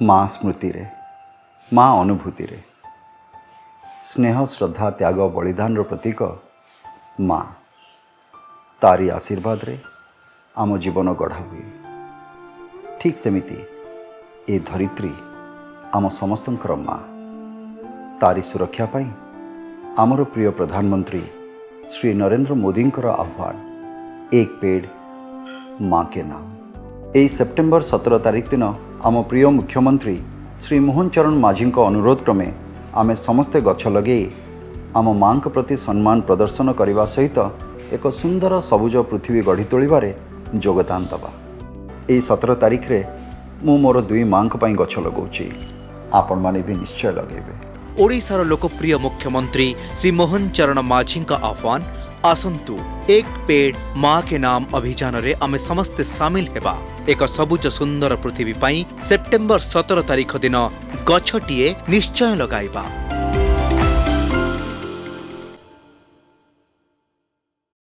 ମା ସ୍ମୃତିରେ, ମା ଅନୁଭୂତିରେ। ସ୍ନେହ, ଶ୍ରଦ୍ଧା, ତ୍ୟାଗ, ବଳିଦାନର ପ୍ରତୀକ ମା। ତାରି ଆଶୀର୍ବାଦରେ ଆମ ଜୀବନ ଗଢ଼ା ହୁଏ। ଠିକ୍ ସେମିତି ଏ ଧରିତ୍ରୀ ଆମ ସମସ୍ତଙ୍କର ମା। ତାରି ସୁରକ୍ଷା ପାଇଁ ଆମର ପ୍ରିୟ ପ୍ରଧାନମନ୍ତ୍ରୀ ଶ୍ରୀ ନରେନ୍ଦ୍ର ମୋଦିଙ୍କର ଆହ୍ୱାନ, "ଏକ ପେଡ଼ ମାଁ କେ ନାମ"। ଏହି ସେପ୍ଟେମ୍ବର 17 ତାରିଖ ଦିନ ଆମ ପ୍ରିୟ ମୁଖ୍ୟମନ୍ତ୍ରୀ ଶ୍ରୀ ମୋହନ ଚରଣ ମାଝୀଙ୍କ ଅନୁରୋଧ କ୍ରମେ ଆମେ ସମସ୍ତେ ଗଛ ଲଗେଇ ଆମ ମାଙ୍କ ପ୍ରତି ସମ୍ମାନ ପ୍ରଦର୍ଶନ କରିବା ସହିତ ଏକ ସୁନ୍ଦର ସବୁଜ ପୃଥିବୀ ଗଢ଼ି ତୋଳିବାରେ ଯୋଗଦାନ ଦେବା। ଏହି 17 ତାରିଖରେ ମୁଁ ମୋର ଦୁଇ ମାଙ୍କ ପାଇଁ ଗଛ ଲଗାଉଛି। ଆପଣମାନେ ବି ନିଶ୍ଚୟ ଲଗାଇବେ। ଓଡ଼ିଶାର ଲୋକପ୍ରିୟ ମୁଖ୍ୟମନ୍ତ୍ରୀ ଶ୍ରୀ ମୋହନ ଚରଣ ମାଝୀଙ୍କ ଆହ୍ୱାନ, ଆସନ୍ତୁ ଏକ ପେଡ଼ ମା କେ ନାମ ଅଭିଯାନରେ ଆମେ ସମସ୍ତେ ସାମିଲ ହେବା। ଏକ ସବୁଜ ସୁନ୍ଦର ପୃଥିବୀ ପାଇଁ ସେପ୍ଟେମ୍ବର 17 ତାରିଖ ଦିନ ଗଛଟିଏ ନିଶ୍ଚୟ ଲଗାଇବା।